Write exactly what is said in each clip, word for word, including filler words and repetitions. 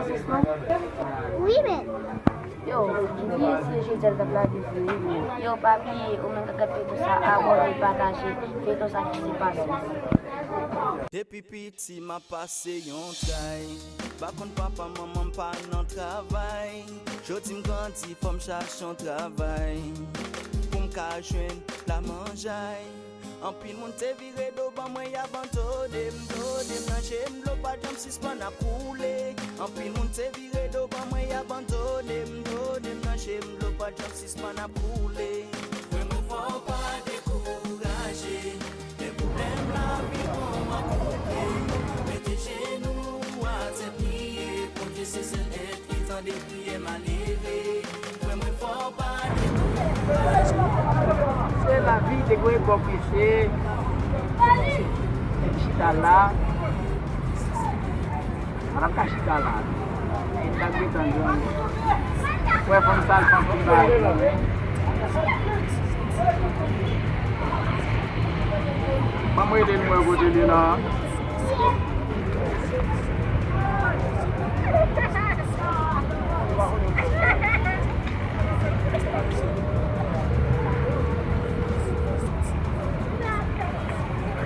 Wi, men. Yo, bliye si je djèl t ap lage fou wi, men. Yo, pa bliye, ou menm k ap gad feyton sa, abòne, pataje, feyton sa ki se pase. Depi piti, m ap pase yon tray. Pa konn papa, manman m pa nan travay. Jodi m grandi, fò m chache yon travay. Pou m ka jwenn la manjay. Anpil moun te vire do ban mwen, y abandone m, done m nan je m, dlo pa janm sispann ap koule. Anpil moun te vire do ban mwen, y abandone m, done m nan je m, dlo pa janm sispann ap koule. Frè mwen, fò w pa dekouraje, lè pwoblèm lavi pran w an koute. Mete jenou w atè, priye, Bondye se sèl èt ki tande priyè malere. Frè mwen, fò w pa dekouraje. Se lavi te gwe bò prese. Chita la. Madam ka chita la. E ta gentan grann. Wè fanm sa l fanm ki ba. Ban m rele l mwen kote li la.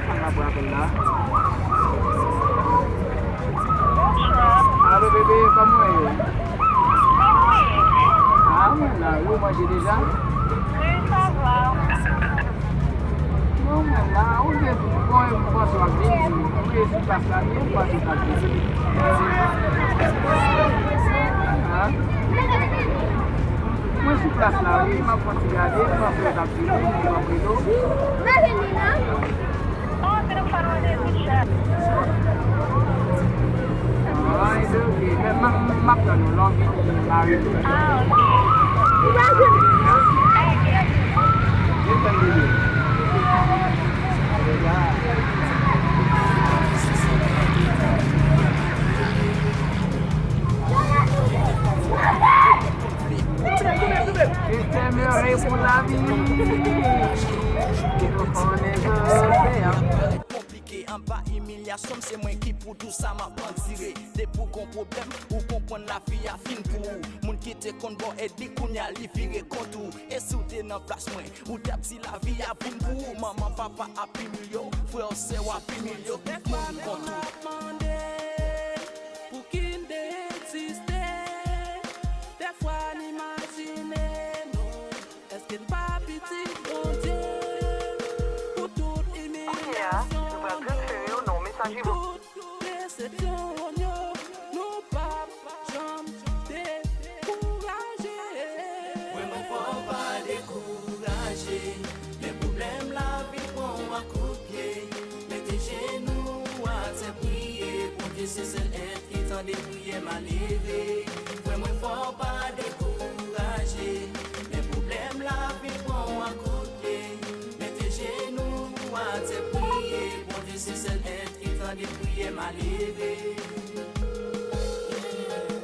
Sa m ap rapèl la. Alo, bebe, kòman w ye? Ah, mwen la, wi, ou manje deja? Wi, sa va. Bon, mwen la, ou gen bon, e m panse w ap vin, ou ye sou plas la, wi, ou panse w ap vin. Ah? Mwen sou plas la, wi, m ap fè ti gade, m panse w t ap vin, wi, m ap rele w. Mwen vin la. Ah, e se oke. Men m, m, m ap tann ou, lè w vin, m a rele w. Ah, oke. Ou pa vin la? Mwen tann ou. Konplike anba imilyasyon m, se mwen ki pou di w sa m ap andire. Depi w gon pwoblèm, ou konprann lavi a fin pou ou. Moun ki te konn ba w èd li, kounye a li vire kont ou. E si w te nan plas mwen, ou t ap di lavi a vin pou ou. Manman, papa ap imilye w, frè w, sè w ap imilye w, tout moun kont ou. Dèfwa n ap mande, pouki n te egziste? Dèfwa n imajine nou. Èske n pa pitit Bondye? Pou tout imilyasyon, pou tout desepsyon yo, nou p ap janm dekouraje. Frè mwen, fò w pa dekouraje. Lè pwoblèm lavi pran w an kout pye, mete jenou w atè, priye. Bondye se sèl èt ki tande priyè malere. Frè mwen, fò w pa dekouraje. Lè pwoblèm lavi pran w an kout pye, mete jenou w atè, priye. Bondye se sèl èt ki tande priyè malere.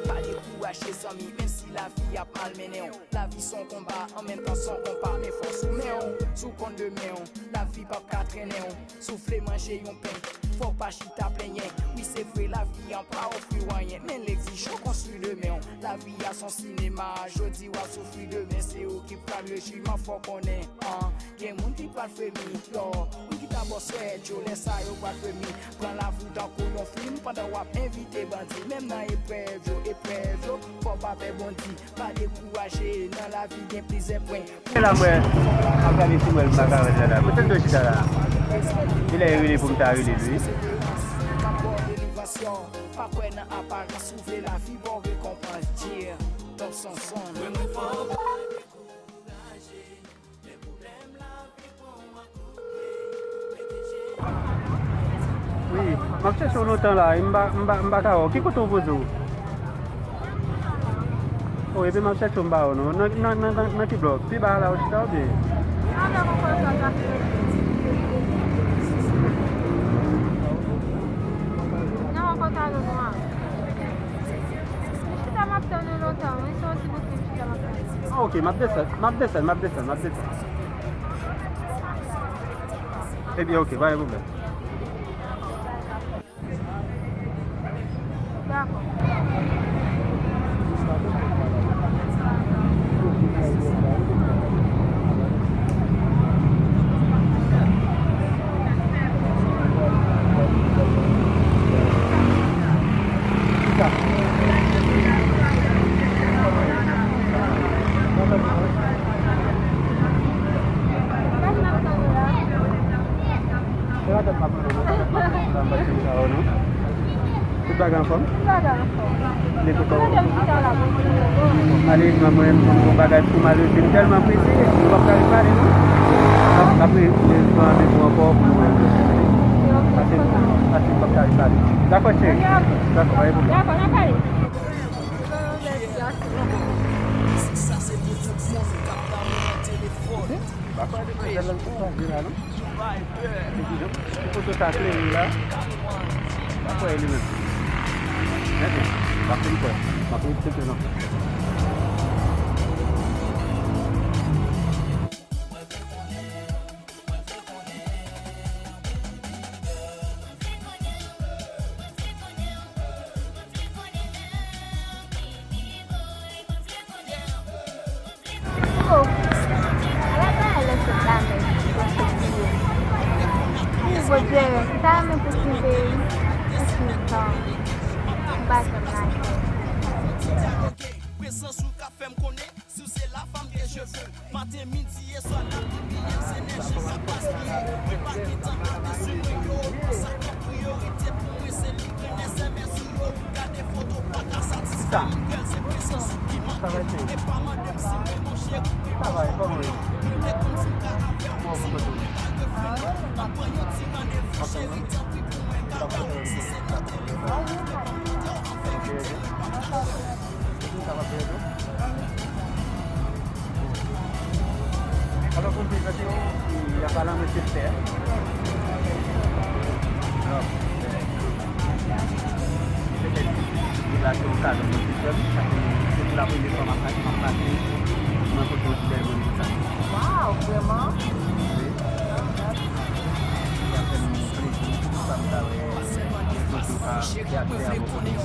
Pa dekouraje, zanmi, menm si lavi ap malmennen w. Lavi s on konba, an menm tan s on konpa, men fòs ou men w. Si w konn demen w, lavi p ap ka trennen w. Si w vle manje yon pen, fò w pa chita plenyen. Wi, se vre, lavi an pa ofri w anyen, men l egzije w konstwi demen w. Lavi a s on sinema, jodi w ap soufri, demen se ou ki pral rejwi, men fò w konnen, an, gen moun ki pral fremi, yo, moun ki ta ba w swèt yo, lè sa yo pral fremi. Pran lavi w tankou yon fim pandan w ap envite bandi, menm nan eprèv yo, eprèv yo, fò w pa pè Bondye. Pa dekouraje, nan lavi gen plizyè pwen. Se la mwen ap gade si mwen m pa ka wè l la. Kote l dwe chita la? Se lè yo rele pou m ta rele l, wi. Pa kwè nan aparans, ou vle lavi ba w rekonpans. Yeah, Top Sonson. Wi, m ap chèche w lontan la, e m pa, m pa, m pa ka wè w. Ki kote w poze w? O, epi m ap chèche w, m pa wè w non. Nan, nan, nan, nan, nan ki blòk? Pi ba la ou chita oubyen? Nan, w ap antre nan nwa. Chita, m ap tann ou lontan, wi, se yon ti bout m chita, m ap tann. Ah, ok, m ap desann, m ap desann, m ap desann, m ap desann. Ebyen, ok, pa gen pwoblèm. Dakò. Bagay anfòm? Bagay anfòm. Leve kò w. Gade m chita la, bon. Ale, mwen, mwen, mwen, yon bagay pou m ale, m tèlman prese, m p ap ka repale, non. Apre, mwen pran randevou ankò pou mwen. Pase, pase, m p ap ka repale. Dakò, cheri. Dakò, pa gen pwoblèm. Dakò, n ap pale. Sa se pwodiksyon Kaptan nan telefòn. Pa kwè demoiselle lan ki chanje la, non? Ki foto sa klere la? Pa kwè li menm. Mèt, pa fin kwè. Pa fin tcheke non. Oh, ala bagay lè sot la menm, pou fè tiye. Wi, Bondye, m ta renmen pou ti peyi, pou ti tan, m pa janm lage. Prezans ou ka fè m konnen si w se la fanm ke je veux. Maten, midi e swa, n ap pibliye m, se nèji k ap gaspiye. Mwen pa gen tan gade sou mwen yo, sa k an priyorite pou mwen se li. Gade foto pa ka satisfè m, gèl, se prezans ou ki manke. E pa mande m si mwen mon cheri, mwen pa janm konnen. Mwen te konn si m ka avè w, si mwen pa refren. N ap pran yon ti randevou, cheri, tanpri pou mwen, kaka. Si se nan telefòn, mwen te konn mande w, an verite, mwen pa ka kwè. Alò, konn prezante w, y ap pale an Manchester. Alò, se fè li lage yon kado mwen tout sèl, paske se pou la premye fwa m ap, m ap pase, mwen kote yon ti bèl moun konsa. Waw, vrèman? Wi. Sa fè m plezi, sa m ta wè, yon foto a, te atè a, mwen konnen.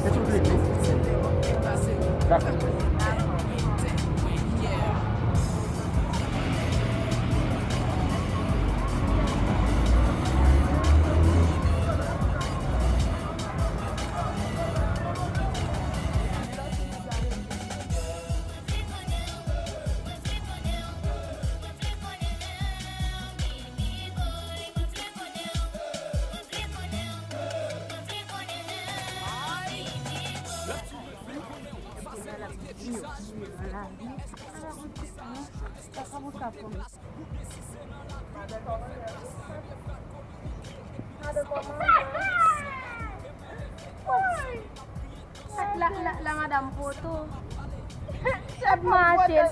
Toujou prezan. Dakò. La, la, la madanm poto. Ap mache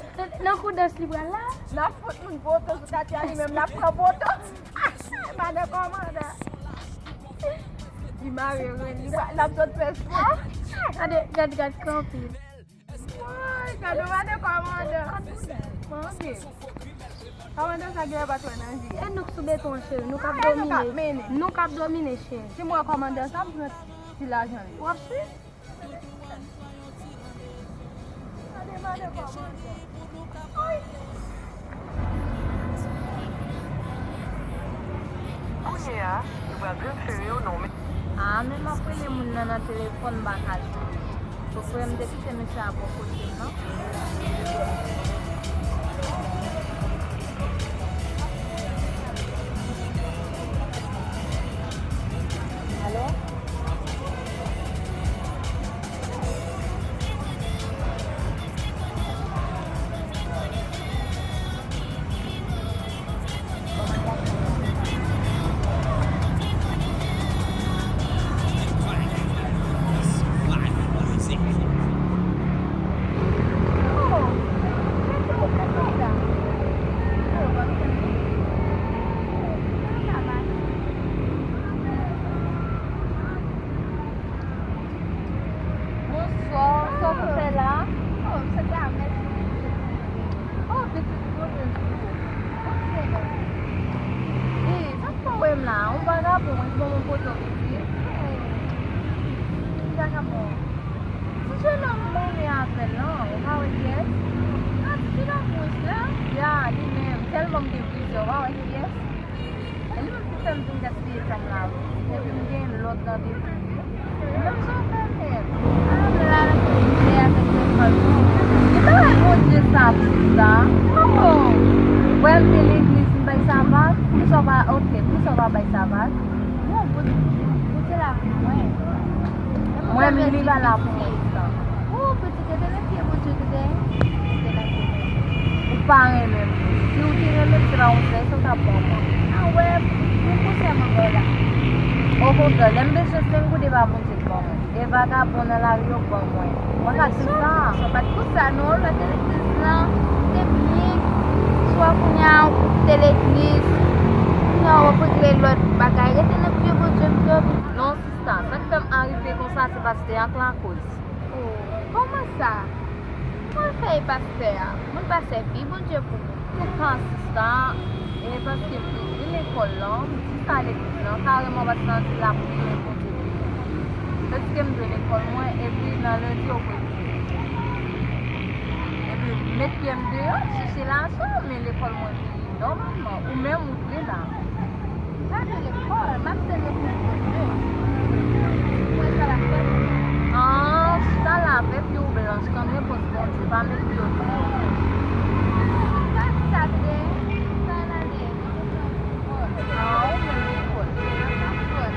nan kou dous li pral la. N ap fout moun poto sou katye a, li menm l ap pran poto. Madan kòmandan. Li mare ren li, l ap sot fè spò. Gade, gad, gad kanpe. Woy, gade madan kòmandan. Manje. Kòmandan sa gen pa twò nan vi. E nou k sou beton an, cheri, nou k ap domine. Nou k ap domine, cheri. Si mwen kòmandan sa, m pran ti lajan li. W ap swiv? Gade madan kòmandan. Kounye a, nou pral transfere w nan yon men. Ah, men m ap rele moun nan nan telefòn, m pa ka jwenn li. Bon, frè m te kite mesye a bò kote m nan. Alo? Bonswa, sa w ap fè la? Oh, se la, mèsi. Oh, pitit, bonjou. Sa k fè w wè m la? Yon vagabon, mwen, bon, mwen pote w pitit. Ki vagabon? Yo, w pa wè kiyès? E li menm ki fè m vin gaspiye tan m la, wi. Epi m gen lòt randevou. Menm jan fè menm. Ah, m la nan kote avèk telefòn mwen. Li pa wè Bondye sa, sista. Oh! Wè m te legliz, m bay sa vag. Poukisa w pa, oke, poukisa w pa bay sa vag? Non, Bondye, Bondye la pou mwen. Mwen, m li pa la pou mwen, sista. Oh, pitit, rete nan pye Bondye, tande. Rete nan pye Bondye. Ou pa renmen m. Si w te renmen m, se pa yon sèl sa w t ap ban mwen. Ah, wè, pou konsèy mwen ba w la. Okontrè, lè m bezwen senk goud, e pa Bondye k ban mwen. E vagabon nan lari yo k ban mwen. Mwen ka di sa. Sa pa t pou sa, non. Lè w te legliz lan, te byen. Swa kounye a, ou kite legliz. Kounye a, w ap regle lòt bagay. Rete nan pye Bondye, m te Non, sista, sa k fè m arive konsa, se pastè a k lakoz. Oh, kòman sa? Mwen fè e pastè a. Mwen pa sèvi Bondye pou mwen. Toutan, sista, e paske m ouvri lekòl lan, m di sa legliz lan, kareman pastè an di l ap priye Bondye pou mwen. Paske m dwe lekòl mwen, epi nan lendi yo pou Epi m met pye m deyò, m chèche lajan, men lekòl mwen vini nòmalman. Ou menm, ou dwe la. M pa dwe lekòl, m ap tann yo pou m konte. Mwen sa l ap fè pou mwen. An, chita la avèk pye w blanch, tann repons Bondye, pa met pye w deyò. Pa di sa, tande. Sa l ale. An, ou menm, ou fòt. An, ou fòt.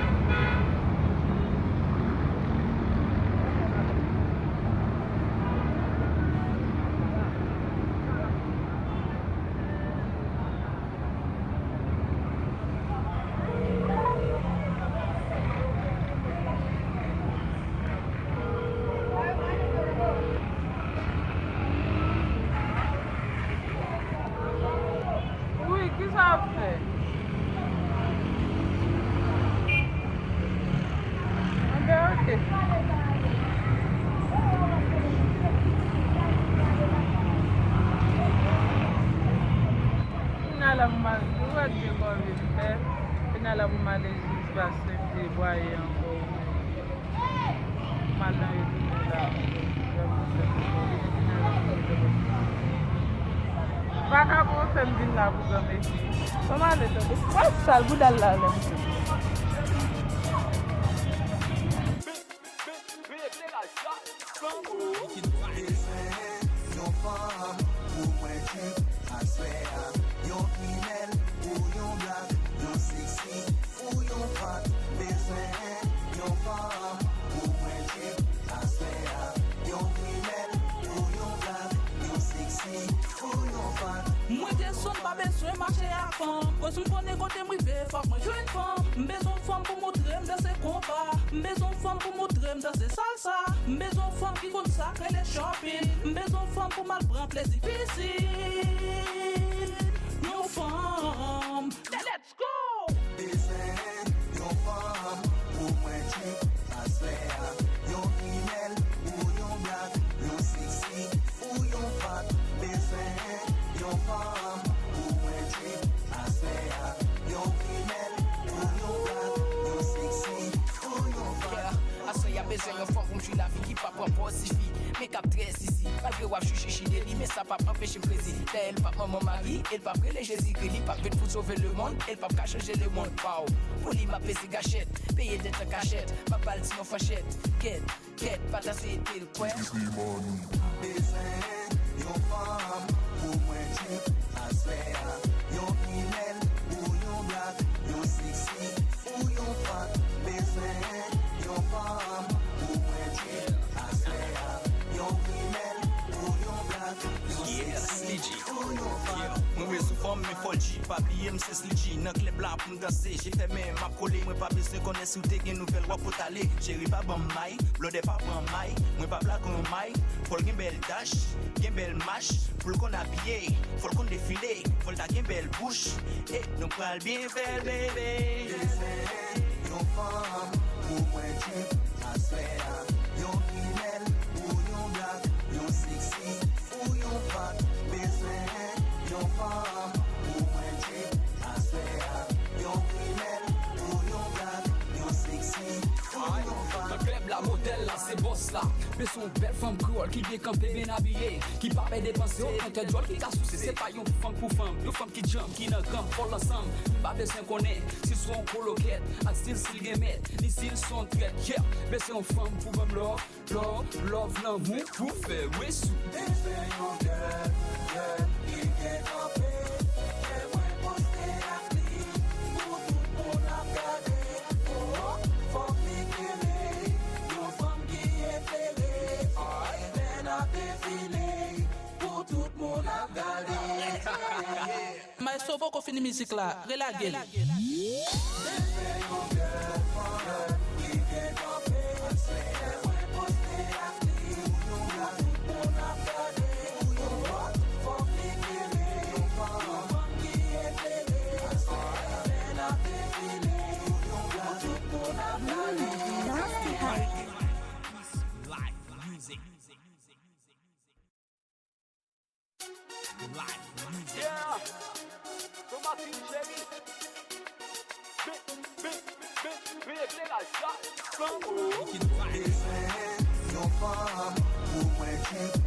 Wi, kisa w ap fè? Anben, oke. Kounye a la pou m al, ou wè de kò vin fè. Kounye a la pou m al legliz, pastè m debwaye ankò. M al nan retounen la. Vagabon fè m vin la pou granmesi. Fò m ale tande. W ap sal bouda l la lè m fini. Bezwen yon fanm pou mwen trip aswè a. Yon krimèl ou yon blak, yon seksi ou yon fat. Bezwen yon fanm pou mwen trip aswè a. Yon krimèl ou yon blak, yon seksi ou yon fat. Mwen desann, pa bezwen mache ak fanm. Koz m konnen kote m rive, fòk mwen jwenn fanm. M bezwen fanm pou moutre m danse konpa. M bezwen fanm pou moutre m danse salsa. M bezwen fanm ki konn sa k rele shopping. M bezwen fanm pou m al pran plezi pisin. Yon fanm. Let's go! Bezwen yon fanm pou mwen trip aswè a. Yon krimèl ou yon blak, yon seksi ou yon fat. Bezwen yon fanm pou mwen trip aswè a. Yon krimèl ou yon blak, yon seksi ou yon fat. Yeah, aswè a bezwen yon fanm pou m jwi lavi ki pa pran pòz tifi, men k ap trè sisi. Malgre w ap chouchouchi de li, men sa p ap anpeche m krezi. Dayè, l p ap manman Mari, e l p ap rele Jezikri. Li p ap vin pou sove lemonn, e l p ap ka chanje lemonn. Waw, pou li m ap peze gachèt, peye dèt an kachèt. M ap ba l ti non fanchèt. Kèt, kèt, pa ta swete l kwè. Bezwen yon fanm pou mwen trip aswè a. Yon krimèl ou yon blak, yon seksi ou yon fat. Bezwen yon fanm pou mwen trip aswè a. Yon krimèl ou yon blak, yon seksi ou yon fat. Mwen bezwen fanm, men fò l G. Pa bliye m se Slim G nan klèb la pou m danse. Je fèmen, m ap kole, mwen pa bezwen konnen si w te gen nouvèl, w ap pot ale. Cheri pa ban m may, blòdè pa pran may, mwen pa blagon may. Fò l gen bèl dach, gen bèl mach, pou l konn abiye, fò l konn defile, fò l ta gen bèl bouch. E nou pral byen fè l, bebe. Bezwen yon fanm pou mwen trip aswè a. Yon krimèl ou yon blak, yon seksi ou yon fat. Bezwen yon fanm pou mwen trip aswè a. Yon krimèl ou yon blak, yon seksi ou yon fat. Nan klèb la, modèl la, se bòs la. Se yon bèl fanm kreyòl ki byen kanpe, byen abiye, ki pa pè depanse, yon tèt djòl ki ka souse. Se pa yon fanm pou fanm, yon fanm ki djanm, ki nan gran fòl ansanm. M pa bezwen konnen si se yon kolokèt, ak stil, si l gen mèt, ni si l se yon trèt. Yeah, bezwen yon fanm pou ban m love, love, love, lanmou pou fè mwen sou. Bezwen yon girl, girl ki gen kanpe, lè mwen poste ak li, pou tout moun ap gade. Oh, oh, fòk li kenbe, yon fanm ki eklere, lè n ap defile, pou tout moun ap gade. Maestro poko fini mizik la, relage l. Live music. Live music. Yeah. Tomatin cheri. Bit, bit, bit, bit, ekleraj sa. Flanbo. Wicked vibes. Bezwen yon fanm pou mwen trip